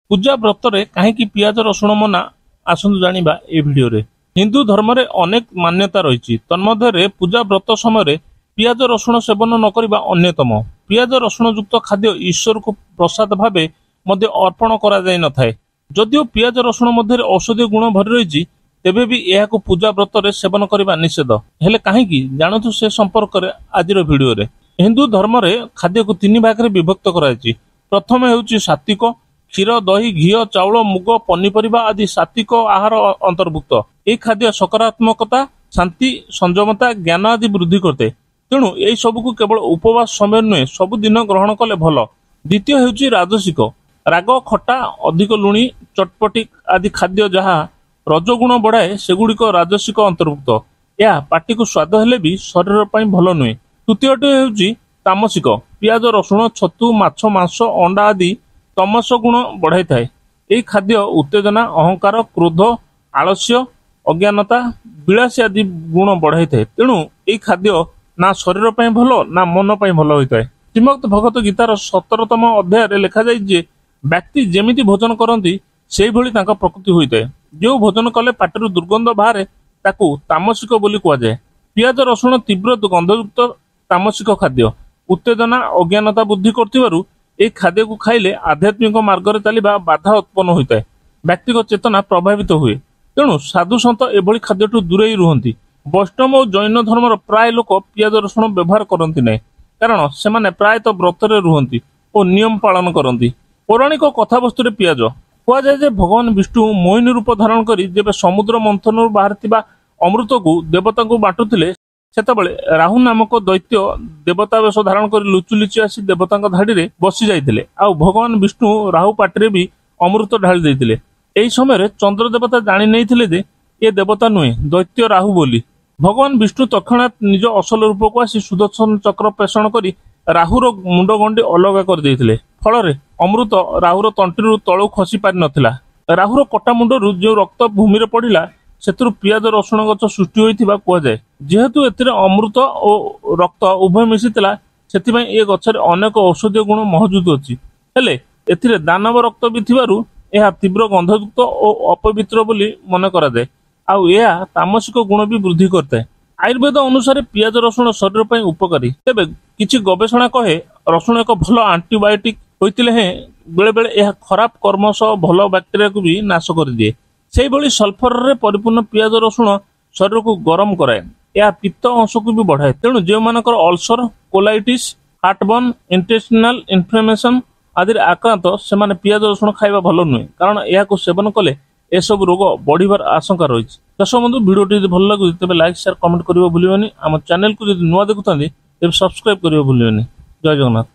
ପୂଜା ବ୍ରତରେ କାହିଁକି ପିଆଜ ରସୁଣ ମନା, ଆସନ୍ତୁ ଜାଣିବା ଏ ଭିଡିଓରେ। ହିନ୍ଦୁ ଧର୍ମରେ ଅନେକ ମାନ୍ୟତା ରହିଛି। ତନ୍ମଧ୍ୟରେ ପୂଜା ବ୍ରତ ସମୟରେ ପିଆଜ ରସୁଣ ସେବନ ନ କରିବା ଅନ୍ୟତମ। ପିଆଜ ରସୁଣ ଯୁକ୍ତ ଖାଦ୍ୟ ଈଶ୍ୱରକୁ ପ୍ରସାଦ ଭାବେ ମଧ୍ୟ ଅର୍ପଣ କରାଯାଇନଥାଏ। ଯଦିଓ ପିଆଜ ରସୁଣ ମଧ୍ୟରେ ଔଷଧୀୟ ଗୁଣ ଭରି ରହିଛି, ତେବେ ବି ଏହାକୁ ପୂଜା ବ୍ରତରେ ସେବନ କରିବା ନିଷେଧ। ହେଲେ କାହିଁକି, ଜାଣନ୍ତୁ ସେ ସମ୍ପର୍କରେ ଆଜିର ଭିଡିଓରେ। ହିନ୍ଦୁ ଧର୍ମରେ ଖାଦ୍ୟକୁ ତିନି ଭାଗରେ ବିଭକ୍ତ କରାଯାଇଛି। ପ୍ରଥମ ହେଉଛି ସାତ୍ବିକ। କ୍ଷୀର, ଦହି, ଘିଅ, ଚାଉଳ, ମୁଗ, ପନିପରିବା ଆଦି ସାତ୍ବିକ ଆହାର ଅନ୍ତର୍ଭୁକ୍ତ। ଏହି ଖାଦ୍ୟ ସକାରାତ୍ମକତା, ଶାନ୍ତି, ସଂଯମତା, ଜ୍ଞାନ ଆଦି ବୃଦ୍ଧି କରିଥାଏ। ତେଣୁ ଏହି ସବୁକୁ କେବଳ ଉପବାସ ସମୟରେ ନୁହେଁ, ସବୁଦିନ ଗ୍ରହଣ କଲେ ଭଲ। ଦ୍ୱିତୀୟ ହେଉଛି ରାଜସିକ। ରାଗ, ଖଟା, ଅଧିକ ଲୁଣି, ଚଟପଟି ଆଦି ଖାଦ୍ୟ ଯାହା ରଜଗୁଣ ବଢାଏ, ସେଗୁଡ଼ିକ ରାଜସିକ ଅନ୍ତର୍ଭୁକ୍ତ। ଏହା ପାଟିକୁ ସ୍ୱାଦ ହେଲେ ବି ଶରୀର ପାଇଁ ଭଲ ନୁହେଁ। ତୃତୀୟଟି ହେଉଛି ତାମସିକ। ପିଆଜ, ରସୁଣ, ଛତୁ, ମାଛ, ମାଂସ, ଅଣ୍ଡା ଆଦି ତମସ ଗୁଣ ବଢାଇଥାଏ। ଏହି ଖାଦ୍ୟ ଉତ୍ତେଜନା, ଅହଙ୍କାର, କ୍ରୋଧ, ଆଳସ୍ୟ, ଅଜ୍ଞାନତା, ବିଳାସୀ ଆଦି ଗୁଣ ବଢାଇଥାଏ। ତେଣୁ ଏହି ଖାଦ୍ୟ ନା ଶରୀର ପାଇଁ ଭଲ, ନା ମନ ପାଇଁ ଭଲ ହୋଇଥାଏ। ଶ୍ରୀମଦ୍ ଭଗବତ ଗୀତାର 17ତମ ଅଧ୍ୟାୟରେ ଲେଖାଯାଇଛି ଯେ ବ୍ୟକ୍ତି ଯେମିତି ଭୋଜନ କରନ୍ତି, ସେଇଭଳି ତାଙ୍କ ପ୍ରକୃତି ହୋଇଥାଏ। ଯେଉଁ ଭୋଜନ କଲେ ପାଟିରୁ ଦୁର୍ଗନ୍ଧ ବାହାରେ, ତାକୁ ତାମସିକ ବୋଲି କୁହାଯାଏ। ପିଆଜ ରସୁଣ ତୀବ୍ର ଗନ୍ଧଯୁକ୍ତ ତାମସିକ ଖାଦ୍ୟ ଉତ୍ତେଜନା, ଅଜ୍ଞାନତା ବୃଦ୍ଧି କରୁଥିବାରୁ ଏହି ଖାଦ୍ୟକୁ ଖାଇଲେ ଆଧ୍ୟାତ୍ମିକ ମାର୍ଗରେ ଚାଲିବା ବାଧା ଉତ୍ପନ୍ନ ହୋଇଥାଏ, ବ୍ୟକ୍ତିଗତ ଚେତନା ପ୍ରଭାବିତ ହୁଏ। ତେଣୁ ସାଧୁ ସନ୍ଥ ଏଭଳି ଖାଦ୍ୟଠୁ ଦୂରେଇ ରୁହନ୍ତି। ବୈଷ୍ଣବ ଓ ଜୈନ ଧର୍ମର ପ୍ରାୟ ଲୋକ ପିଆଜ ରସୁଣ ବ୍ୟବହାର କରନ୍ତି ନାହିଁ, କାରଣ ସେମାନେ ପ୍ରାୟତଃ ବ୍ରତରେ ରୁହନ୍ତି ଓ ନିୟମ ପାଳନ କରନ୍ତି। ପୌରାଣିକ କଥାବସ୍ତୁରେ ପିଆଜ କୁହାଯାଏ ଯେ ଭଗବାନ ବିଷ୍ଣୁ ମୋହିନୀ ରୂପ ଧାରଣ କରି ଯେବେ ସମୁଦ୍ର ମନ୍ଥନରୁ ବାହାରିଥିବା ଅମୃତକୁ ଦେବତାଙ୍କୁ ବାଣ୍ଟୁଥିଲେ, ସେତେବେଳେ ରାହୁ ନାମକ ଦୈତ୍ୟ ଦେବତା ବେଶ ଧାରଣ କରି ଲୁଚି ଲୁଚି ଆସି ଦେବତାଙ୍କ ଧାଡ଼ିରେ ବସି ଯାଇଥିଲେ, ଆଉ ଭଗବାନ ବିଷ୍ଣୁ ରାହୁ ପାଟିରେ ବି ଅମୃତ ଢାଳି ଦେଇଥିଲେ। ଏହି ସମୟରେ ଚନ୍ଦ୍ର ଦେବତା ଜାଣି ନେଇଥିଲେ ଯେ ଏ ଦେବତା ନୁହେଁ, ଦୈତ୍ୟ ରାହୁ ବୋଲି। ଭଗବାନ ବିଷ୍ଣୁ ତତ୍କ୍ଷଣାତ୍ ନିଜ ଅସଲ ରୂପକୁ ଆସି ସୁଦର୍ଶନ ଚକ୍ର ପ୍ରେଷଣ କରି ରାହୁର ମୁଣ୍ଡଗଣ୍ଡି ଅଲଗା କରିଦେଇଥିଲେ। ଫଳରେ ଅମୃତ ରାହୁର ତଣ୍ଟିରୁ ତଳକୁ ଖସି ପାରିନଥିଲା। ରାହୁର କଟା ମୁଣ୍ଡରୁ ଯେଉଁ ରକ୍ତ ଭୂମିରେ ପଡ଼ିଲା, ସେଥିରୁ ପିଆଜ ରସୁଣ ଗଛ ସୃଷ୍ଟି ହୋଇଥିବା କୁହାଯାଏ। ଯେହେତୁ ଏଥିରେ ଅମୃତ ଓ ରକ୍ତ ଉଭୟ ମିଶିଥିଲା, ସେଥିପାଇଁ ଏ ଗଛରେ ଅନେକ ଔଷଧୀୟ ଗୁଣ ମହଜୁଦ ଅଛି। ହେଲେ ଏଥିରେ ଦାନବ ରକ୍ତ ବି ଥିବାରୁ ଏହା ତୀବ୍ର ଗନ୍ଧଯୁକ୍ତ ଓ ଅପବିତ୍ର ବୋଲି ମନେ କରାଯାଏ, ଆଉ ଏହା ତାମସିକ ଗୁଣ ବି ବୃଦ୍ଧି କରିଥାଏ। ଆୟୁର୍ବେଦ ଅନୁସାରେ ପିଆଜ ରସୁଣ ଶରୀର ପାଇଁ ଉପକାରୀ। ତେବେ କିଛି ଗବେଷଣା କହେ ରସୁଣ ଏକ ଭଲ ଆଣ୍ଟିବାୟୋଟିକ ହୋଇଥିଲେ ହେଁ ବେଳେବେଳେ ଏହା ଖରାପ କର୍ମ ସହ ଭଲ ବ୍ୟାକ୍ଟେରିଆକୁ ବି ନାଶ କରିଦିଏ। ସେଇଭଳି ସଲଫରରେ ପରିପୂର୍ଣ୍ଣ ପିଆଜ ରସୁଣ ଶରୀରକୁ ଗରମ କରାଏ। ଏହା ପିତ୍ତ ଅଂଶକୁ ବି ବଢାଏ। ତେଣୁ ଯେଉଁମାନଙ୍କର ulcer, colitis, heartburn, intestinal inflammation ଆଦିରେ ଆକ୍ରାନ୍ତ, ସେମାନେ ପିଆଜ ରସୁଣ ଖାଇବା ଭଲ ନୁହେଁ, କାରଣ ଏହାକୁ ସେବନ କଲେ ଏସବୁ ରୋଗ ବଢିବାର ଆଶଙ୍କା ରହିଛି। ଦର୍ଶକ ବନ୍ଧୁ, ଭିଡ଼ିଓଟି ଯଦି ଭଲ ଲାଗୁଛି ତେବେ ଲାଇକ୍, ସେୟାର, କମେଣ୍ଟ କରିବାକୁ ଭୁଲିବେନି। ଆମ ଚ୍ୟାନେଲକୁ ଯଦି ନୂଆ ଦେଖୁଥାନ୍ତି, ତେବେ ସବସ୍କ୍ରାଇବ କରିବାକୁ ଭୁଲିବେନି। ଜୟ ଜଗନ୍ନାଥ।